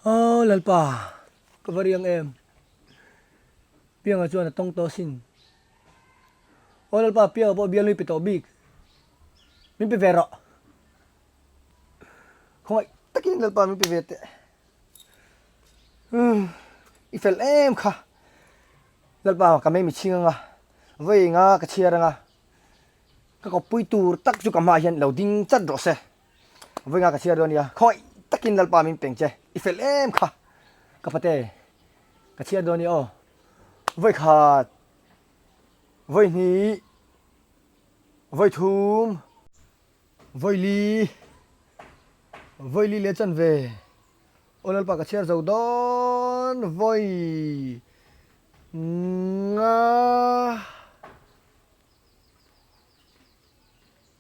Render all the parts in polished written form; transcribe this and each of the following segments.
Aw Lalpa, ka va riang em? Pianga chuan a tawng tawh asin. Aw Lalpa, Pianga pawh bialnui pe tawh bik. Min pe ve rawh. Khawngaih takin Lalpa min pe ve teh. I fel em kha. Lalpa ka mei chhing anga, vawi enga ka chhiar anga, ka kawppui tur tak chu ka hmaah hian lo ding chat rawh se. Vawi enga ka chhiar dawn nia, khawngaih takin Lalpa min peng che, i fel em kha. Ka pate, ka chhiar dawn nia aw. Vawi khat, vawi hnih, vawi thum, vawi li, vawi li leh chanve. Aw Lalpa ka chhiar zo dawn vawi nga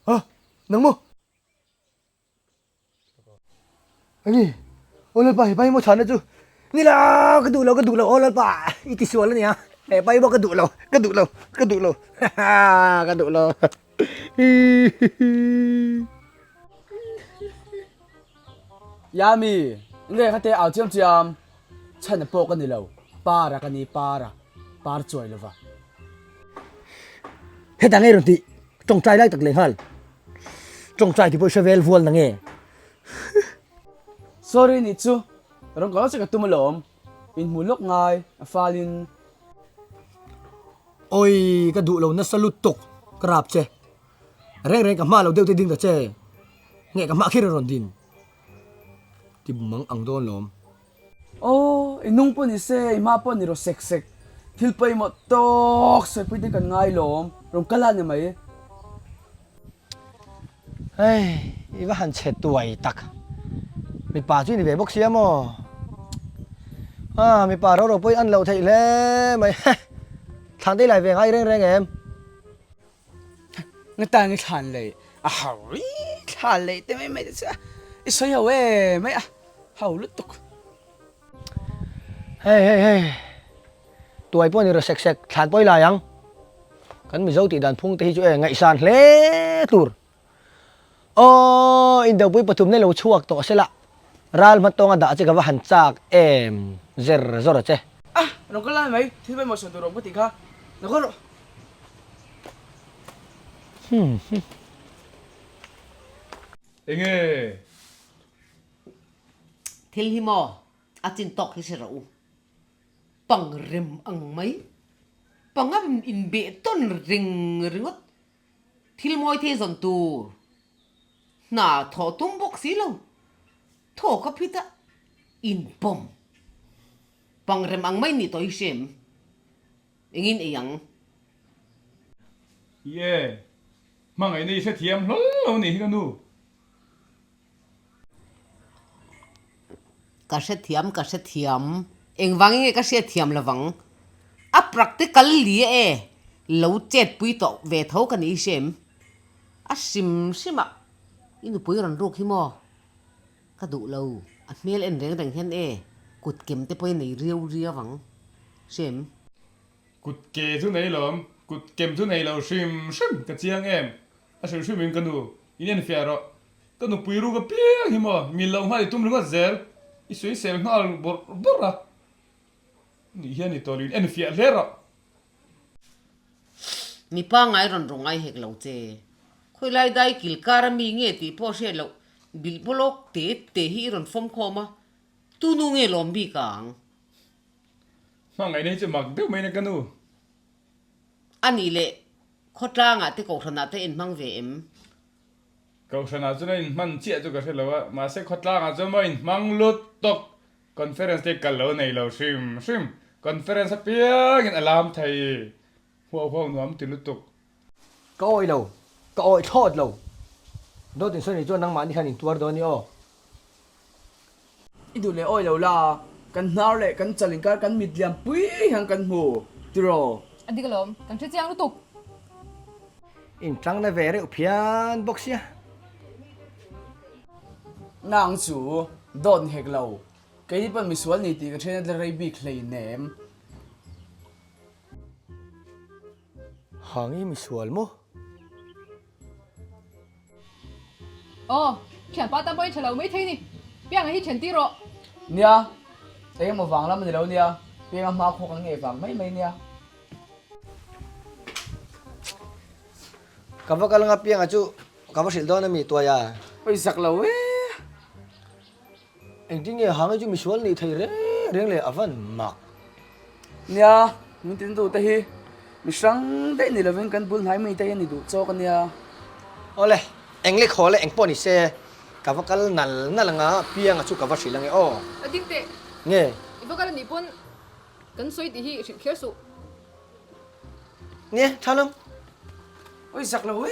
a nang maw ani aw Lalpa he pai maw chhana chu ni lo ka duh lo ka duh lo aw Lalpa i ti sual ania he pai maw ka duh lo ka duh lo ka duh lo ka duh lo Yami, nge kha te au chiam chiam, chhan a pawh ka ni lo, para ka ni para, par chuai lova. Hetah ngei rawn tih tawngtai lai tak leh nghal, tawngtai tih pawh i hre vel vual na nge? Sorry nih chu, rawn kal che ka tum alawm, inhmu lawk ngai a falin. Awi ka duh lo nasa lutuk ka rap che. Reng reng ka hma lo deuh te ding ta che. Nge ka hma khir a rawn din. Ti mang ang dawn lawm. Aw i nung pawh ni se i hma pawh ni rawh sek sek. Thil pawimawh tawk sawipui te kan ngai lawm. Rawn kal a ni mai. Hei i va han chhe tuai tak. Mipa chu i ni ve bawk sia maw? Ah mipa ro ro pawh i an loh theih hle mai. Thlan te i lai ve ngai reng reng em? Nga tan i thlan lei a hau i thlan lei te mai mai te chu a i sawi ho e mai a hau lutuk. Hei hei hei tuai pawh ni rawh sek sek thlan pawh i lai ang kan Mizo tih dan phung te hi chu e ngaihsan hle tur aw indopui pathum nei lo chhuak tawh sela ral hma tawnga dah che ka va han chak em zer zawr a che. A rawn kal lai mai thil pawimawh sawi tur awm ka tih kha lo kal rawh. Enge? Thil hi maw a chin tawk hi hre rawh u. Pang rem ang mai. Panga inbeh tawn reng ringawt. Thil mawi thei zawn tur. Hna thawh tum bawk si lo. Thaw ka phit a, inpawm. Pang rem ang mai nih tawh hi hre em? Engin ei ang? Ye, hmangaihna i hrethiam hlawl lo nih hi ka nu. Ka hrethiam, ka hrethiam. Engvangin nge ka hriatthiam lovang? A practical li e, lo chetpui tawh ve tho ka ni hre em? A hrim hrim a, i nupui rawn ruk hi maw? Ka duh lo, a hmel en reng reng hian e, kut kem te pawh i nei riau riau ang, hre em? Kut ke chu nei lo, kut kem chu nei lo hrim hrim ka chiang em? A hrim hrim in ka nu, in enfiah rawh. Ka nupui ruk apiang hi maw, mil loh nghal i tum ringawt zel, i sawisel nghal bawrh bawrh a nih hian i tawlh in enfiah hle rawh. Mi pangngai rawn rawng ai hek lo che. Khawilai dai kil kar a mi nge tih pawh hriat loh bilh bawlawk te te hi i rawn fawm khawm a, tu nu nge lawm bik ang? Hmangaihna hi chu mak deuh mai na ka nu. A nih leh, khawtlangah te kohhranah te inhmang ve em? Kohhranah chuan a inhman chiah chu ka hre lo a, mahse khawtlangah chuan maw inhmang lut tawk. Conference te kal lo nei lo hrim hrim. Conference apiangin a lam thei. Huau huau nuam ti lutuk. Ka awih lo, ka awih thlawt lo. Dawt insawi ni chuan nangmahni khan intuar dawn i aw. I duh leh awih lo la, kan hnar leh kan chal inkar kan mit liam pui hian kan hmu tiraw? A dik alawm, kan hre chiang lutuk. Intangna ve reuh phian bawk sia. Nang chu dawt ni hek lo, keini pawn misual ni tih ka ṭhian a rei bik hleinem. Hangi misual maw? Aw, thianpa tan pawhin tha lo mai thei ni. Pianga hi then tir rawh. Nia, eng emaw vang lam a ni lo nia, Pianga hma khawk ang nge vang mai mai nia. Ka va kal anga Pianga chu ka va hrilh dawn a mi tuai a. Oi zak lo e. Engtin nge Hangi chu misual nih thei reng reng le a van mak. Nia, min tin duh te hi mi hrang daih ni lovin kan bul hnai mi te hi a ni duh chawk a nia. Awle, eng leh khaw leh eng pawh ni se ka va kal nal nal anga Pianga chu ka va hrilh ange aw. A ding teh. Nge? I va kal a nih pawn kan sawi tih hi i hrilh kher suh. Nge, tha lo. Oi zak lo e.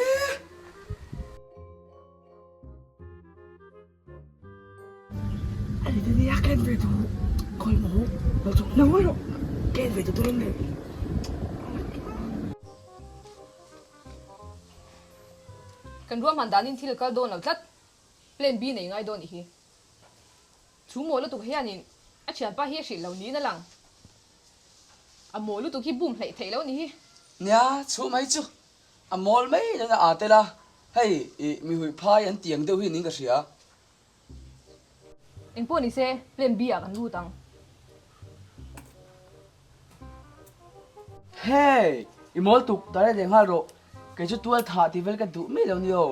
Kan ruahman danin thil kal dawn lo tlat, plan B nei ngai dawn i hi. Chu maw lutuk hianin a thianpa hi a hrilh lo niin a lang. A maw lutuk hi bum hleih theih lo ni hi. Nia, chhuh mai chu A mawl mai dawn a aa tel a, hei i mi huih phai an ti ang deuh hi niin ka hria. Engpawh ni se, plan B ah kan lut ang. Hey! I mawl tuk, dai leh nghal rawh. Kei chu tual thah tih vel ka duh mai lo ni aw.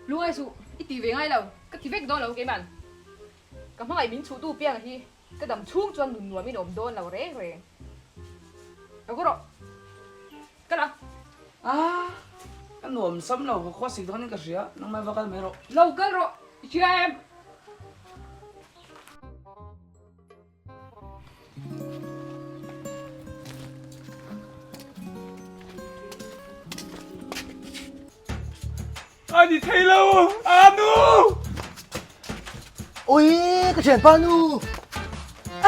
Lungai suh, i ti ve ngai lo, ka ti vek dawn lo keiman. Ka hmangaih min chhuhtu piang hi. Ka dam chhung chuan nun nuam in awm dawn lo reng reng. Ka ku rawh. Kal ang. Ah, ka nuam sam lo, ka khua sik dawn in ka hria, nangmah va kal mai rawh. Lo kal rawh, i hria em? A ni thei lo, a nu! Ui, ka thianpa nu!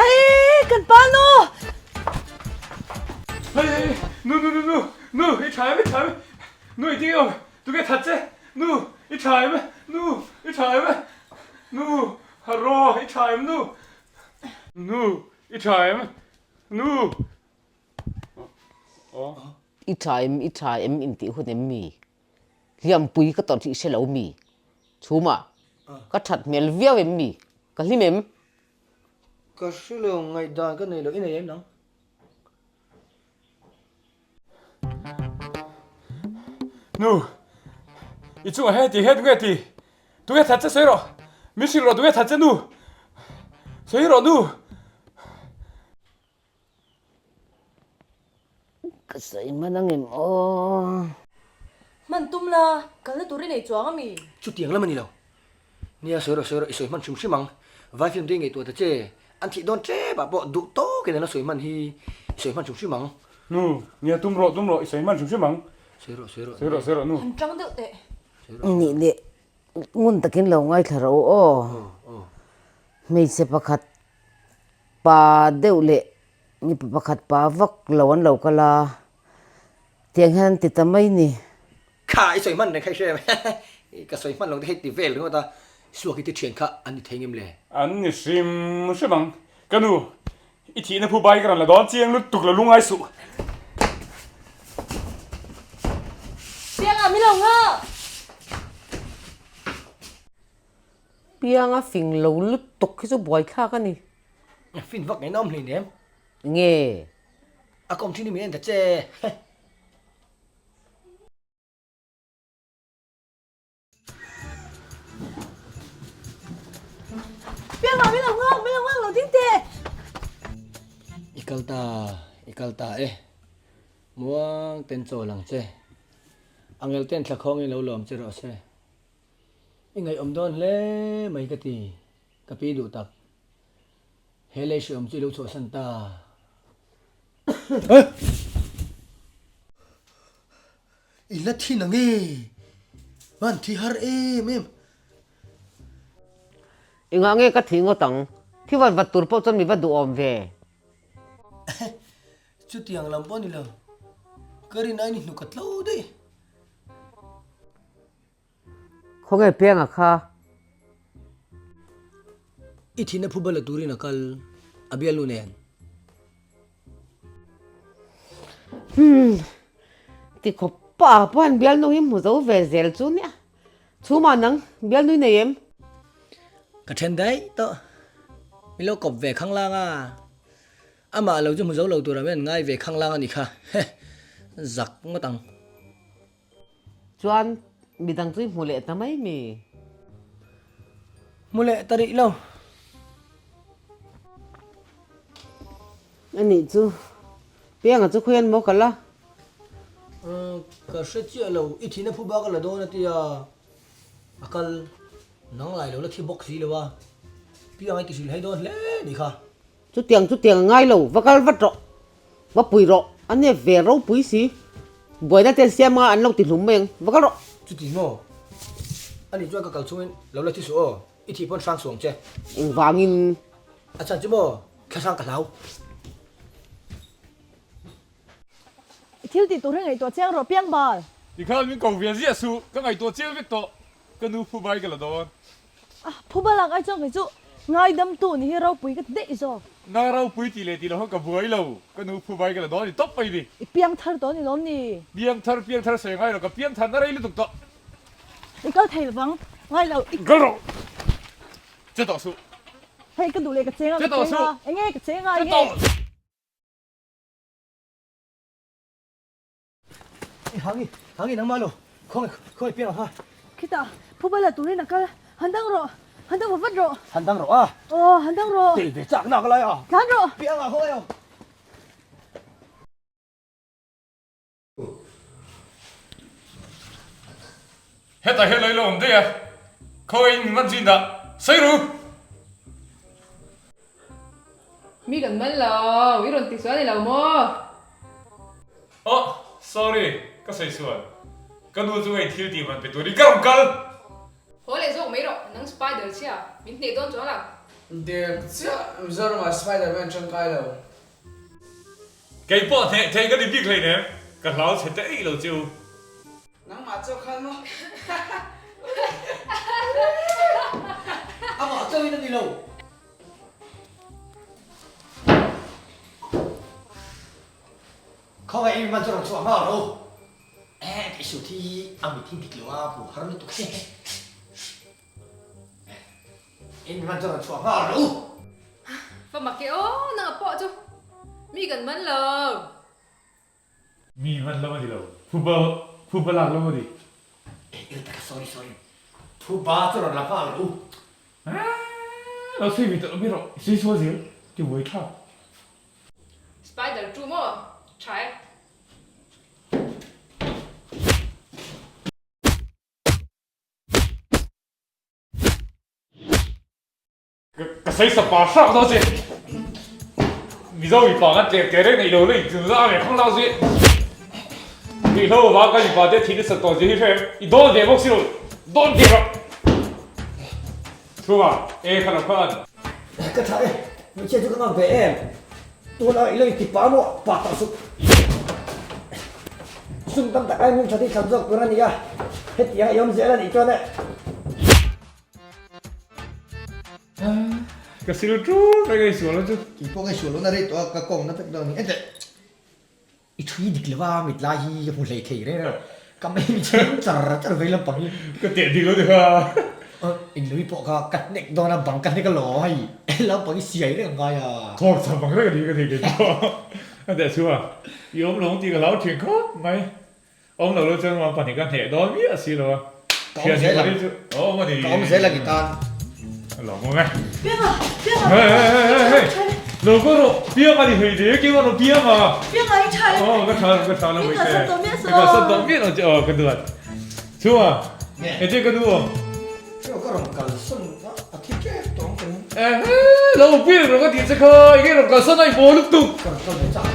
Ai, kan pa nu! Hei, hei, nu, nu, nu, nu, nu, i tha em, i tha em, nu i ting em, tunge that che, nu, i tha em, nu, i tha em, nu, haraw, i tha em, nu, nu, i tha em, nu. I tha em, i tha em intih hun em mi? Hliampui ka tawrh tih hre lo mi? Chhuma, ka that hmel viau em mi? Ka hlim em? Ka hre lo, ngaihdan ka nei lo, i nei em nang? Nu, i chungah hian heti hian tunge ti? Tunge that che sawi rawh, min hrilh rawh tunge that che nu? Sawi rawh nu! Ka sawi hman ang em aw. Hman tum la, kalna tur i nei chuang a mi? Chutiang lam a ni lo. Nia, sawi rawh, sawi rawh, i sawi hman hrim hrim ang. Vai film te i ngaihtuah ta che. An thih dawn tep ah pawh duh tawkin an la sawi hman hi i sawi hman hrim hrim ang. Nu, nia tum rawh, tum rawh, i sawi hman hrim hrim ang. Sawi rawh, sawi rawh. Sawi rawh, sawi rawh nu. Han tang deuh teh. Nih leh, ngun takin lo ngaithla rawh u aw. Hmeichhe pakhat Pa deuh leh mipa pakhat pa vak lo an lo kal a, tiang hian an ti ta mai ni. Kha i sawi hman reng kha i hre em? Ka sawi hman lo te hei ti vel ringawt a, Suak i ti thian kha an ni thei ngem le? An ni hrim hrim ang. Ka nu, i thihna phu bai ka rawn la dawn chiang lutuk lo lungai suh. Pianga min lo nghah! Pianga fing lo lutuk hi chu buaithlak a ni. Fin vak ngei na awm hlei nem. Nge? A kawm thin hi min en ta che. kal ta, i kal ta e. Muang ten chawl ang che. Angel ten thla khawngin lo lawm che rawh se. I ngaihawm dawn hle mai ka ti, ka pi duh tak. He lei hreawm chu i lo chhuahsan ta. I la thin ang e, man thi har em em. Engah nge ka thih ngawt ang? Thi vat vat tur pawh chuan mi va duhawm ve. Chutiang lam pawh a ni lo. Ka rin aiin i hnuk a tlo daih. Khawnge pianga kha? I thihna phu bala turin a kal a bialnu nen. Humm, ti khawp pa pawh an bialnu hi hmu zo ve zel chu nia. Chhumah nang bialnu i nei em? Ka then daih tawh. Min lo kawp ve khanglang a. Amah lo chu hmu zo lo tura min an ngai ve khanglang a ni kha. Heh, zak ngawt ang. Chuan midang chu i hmu leh ta mai mi? Hmu leh ta rih lo. A nih chu. Pianga chu khawian maw kal a? Ka hre chiah lo, i thihna phu bak a la dawn a tia a kal. Nang lai lo la thi bawk si lo a, Pianga i ti hrilh hei dawn hle nih kha. Chutiang chutiang a ngai lo, va kal vat rawh, va pui rawh, a nep ve ropui si, buaina te an siam anga an lo ti hlum mai ang, va kal rawh. Chuti maw? Ani chuan ka kal chungin lo la thi suh aw, i thih pawn hrang suang che. Engvangin? A chhan chu maw, thla hrang ka hlau. I thil tih tur hi ngaihtuah chiang rawh piang bal. Tikhan min ko ve ziah suh, ka ngaihtuah chiang vek tawh. Ka nu phu bai ka la dawn. A phu balak ai chuan kei chu ngaidamtu nih hi ropui ka ti daih zawk. Na ropui tih leh tih lo khan ka buai lo, ka nu phu bai ka la dawn ni tawp mai ni. I piang thar tawh ni lawm ni? Piang thar, piang thar sawi ngai lo, ka piang thar na rei lutuk tawh. I kal thei lovang, ngai lo. I kal rawh, che tawh suh. Hei ka duh leh ka cheng a, ka cheng a, enge ka cheng a, enge. Hangi, hangi nangmah lo, khawngaih, khawngaih piang ang ha. Khitah, phuba la turin a kal, han dang rawh, han dang va vat rawh. Han dang rawh a. Aw, han dang rawh. Tel ve chak nak lai a. Tlan rawh. Piang ah khawngaih ang. Hetah hian lo ilo awm daih a, khawngaih in min man zin dah, sawi ru. Mi kan man lo, i rawn ti sual ni lo maw? Aw, sorry, ka sawi sual. Ka nu chu hei thil tih man pe turin ka rawn kal! Haw leh zawk mai rawh, nang spider chhia, min hneh dawn chuang lo. Dek chiah, Mizoramah spider man tangkai lo. Kei pawh hneh theih ka ni bik hleinem, ka hlau chhe ta eih lo che u. Nangmah chauh khan maw? Amah chauhin a ni lo. Khawngaih in man chu rawn chhuah nghal rawh u. Eh, ka isuh thi a mit hi dik lo a, hmuh har lutuk he. In man chu rawn chhuah nghal rawh u. Va mak e aw, nang a pawh chu mi kan man lo. Mi man lo a ni lo, phuba phuba lak lo a ni. Eh, il taka sorry sorry, phuba chu rawn la nghal rawh u. Eeh, lo sawi ve tawh lo mai rawh, i sawi sual zel, ti buai thlak. Spider chu maw tha e. Ka sawi sa pa hrak dawn che. Mizo mipa kan tlem teh reng neih lo la inchung zah ve khang lak zui. Ruihhlo avang kan mipa te thih nasa tawh zia hi hre em? I dawn ve bawk si lo, dawn ve rawh. Chhunga, e kha lo khan. Ka tha e, hmeichhia chu ka ngam ve em? Tuna i lo inti pah maw? Pah tawh suh. Sum tam tak ai hming tha hi thlan zawk tur a ni a, hetiang i awm zel a nih chuan e. Ka sil ṭul mai ngaihsual lo chu. Kei pawh ngaihsual lohna rei tawh a, ka kawng na vek dawn a ni. Enteh, i thui dik lo a, mit lai hi ka hmu hlei thei reng reng lo. Ka mei mi chhing char char vei lampang hi. Ka teh dik lo ti kha. Inlui pawh kha ka hnek dawn a, bang ka hnek a lo hei. Lampang hi siai reng a ngai a. Thawk cham ang reng a ni ka thei kei pawh. Enteh chhunga, i awm lo ang tih ka hlau ṭhin khawp mai. Awm lo lo chuan uang pahnih ka hneh dawn miah si lo a. Ka awm zel ang. Awm a ni. Ka awm zel ang i tan. A lawm awm e. Pianga! Pianga! Hey hey hey hey! Lo ka rawh piang a ni hlei hle keimah rawh piang a. Piang a i tha em? Aw ka tha ka tha lo Min kalsan tawh miah Ka kalsan tawh miah lo che aw ka duat. Chhunga engtin ka nu aw. Hriau ka rawn kalsan a a thi tep tawh ang ka ring. Ehe lo piang rawh ka tih che kha enge rawn kalsan a i maw lutuk. Ka rawn kal ve chak.